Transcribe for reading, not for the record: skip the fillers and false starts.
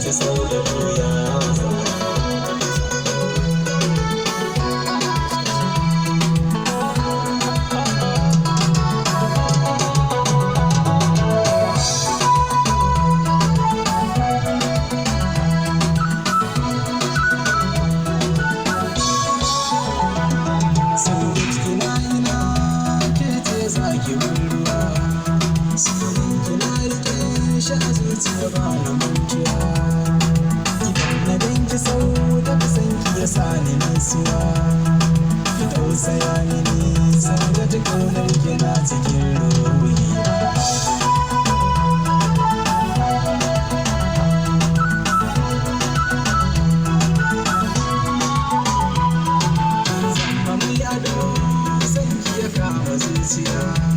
Ki sau da doya. Saudat kina ina, ke ce zaki ruwa. Sunan kina rike shi a zuciya, ba na mantuwa. Idan na ganki sau da san ki ya sa ni nisuwa. Ki tausaya mini Saudat, kaunar kina cikin ruhi. Kin zama mai ado, san ki ya kama zuciya.